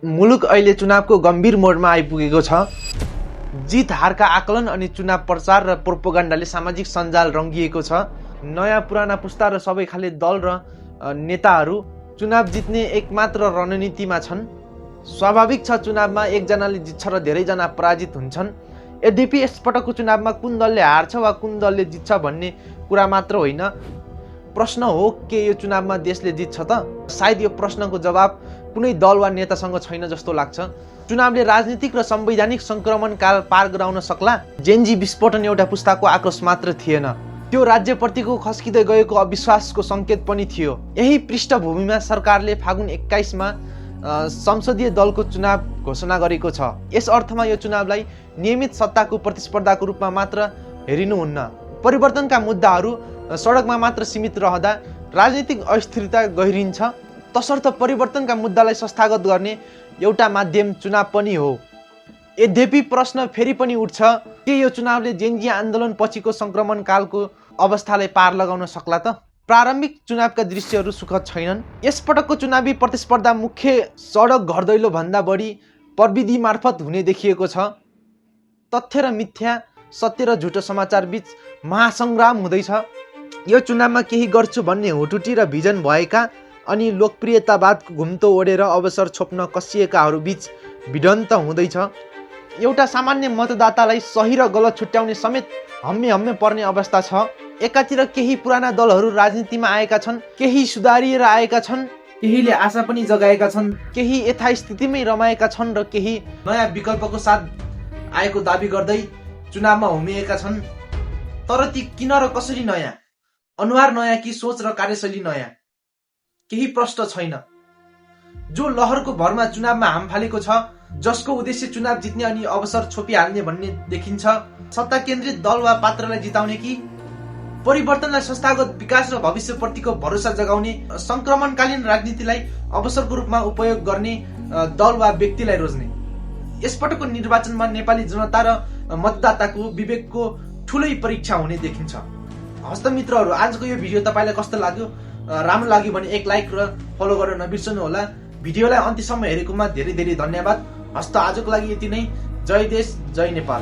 मुलुक अहिले चुनावको गम्भीर मोडमा आइपुगेको छ। जित हारका आकलन अनि चुनाव प्रचार र प्रोपोगन्डाले सामाजिक सञ्जाल रङ्गिएको छ। नयाँ पुराना पुस्ता र सबै खाले दल र नेताहरू चुनाव जित्ने एकमात्र रणनीतिमा छन्। स्वाभाविक छ चुनावमा एकजनाले जित्छ र धेरैजना पराजित हुन्छन्। यद्यपि यसपटकको चुनावमा कुन दलले हार्छ वा कुन दलले जित्छ भन्ने कुरा मात्र होइन, प्रश्न हो के यो चुनावमा देशले जित्छ त? सायद यो प्रश्नको जवाब कुनै दल वा नेतासँग छैन जस्तो लाग्छ। चुनावले राजनीतिक र संवैधानिक संक्रमण काल पार गराउन सक्ला? जेनजी विस्फोटन एउटा पुस्ताको आक्रोश मात्र थिएन, त्यो राज्यप्रतिको खस्किँदै गएको अविश्वासको सङ्केत पनि थियो। यही पृष्ठभूमिमा सरकारले फागुन 21 मा संसदीय दलको चुनाव घोषणा गरेको छ। यस अर्थमा यो चुनावलाई नियमित सत्ताको प्रतिस्पर्धाको रूपमा मात्र हेरिनुहुन्न। परिवर्तनका मुद्दाहरू सडकमा मात्र सीमित रहँदा राजनीतिक अस्थिरता गहिरिन्छ, तसर्थ परिवर्तनका मुद्दालाई संस्थागत गर्ने एउटा माध्यम चुनाव पनि हो। यद्यपि प्रश्न फेरि पनि उठ्छ, के यो चुनावले जेनजी आन्दोलन पछिको सङ्क्रमणकालको अवस्थालाई पार लगाउन सक्ला त? प्रारम्भिक चुनावका दृश्यहरू सुखद छैनन्। यसपटकको चुनावी प्रतिस्पर्धा मुख्य सडक घरदैलो भन्दा बढी प्रविधि मार्फत हुने देखिएको छ। तथ्य र मिथ्या, सत्य र झुटो समाचार बीच महासङ्ग्राम हुँदैछ। यो चुनावमा केही गर्छु भन्ने हुटुटी र भिजन भएका अनि लोकप्रियतावादको घुम्तो ओढेर अवसर छोप्न कसिएकाहरू बीच भिडन्त हुँदैछ। एउटा सामान्य मतदातालाई सही र गलत छुट्याउने समेत हम्मे पर्ने अवस्था छ। एकातिर केही पुराना दलहरू राजनीतिमा आएका छन्, केही सुधारिएर आएका छन्, केहीले आशा पनि जगाएका छन्, केही यथास्थितिमै रमाएका छन् र केही नयाँ विकल्पको साथ आएको दाबी गर्दै चुनावमा होमिएका छन्। तर ती किन र कसरी नयाँ? अनुहार नयाँ कि सोच र कार्यशैली नयाँ? केही प्रश्न छैन। जो लहरको भरमा चुनावमा हाम फालेको छ, जसको उद्देश्य चुनाव जित्ने अनि अवसर छोपिहाल्ने भन्ने देखिन्छ, सत्ता केन्द्रित दल वा पात्रलाई जिताउने कि परिवर्तनलाई संस्थागत विकास र भविष्यप्रतिको भरोसा जगाउने, संक्रमणकालीन राजनीतिलाई अवसरको रूपमा उपयोग गर्ने दल वा व्यक्तिलाई रोज्ने? यसपटकको निर्वाचनमा नेपाली जनता र मतदाताको विवेकको ठुलै परीक्षा हुने देखिन्छ। हस्त मित्रहरू, आजको यो भिडियो तपाईँलाई कस्तो लाग्यो? राम्रो लाग्यो भने एक लाइक र फलो गर्न नबिर्सनु होला। भिडियोलाई अन्त्यसम्म हेरेकोमा धेरै धेरै धन्यवाद। हस्त आजको लागि यति नै। जय देश, जय नेपाल।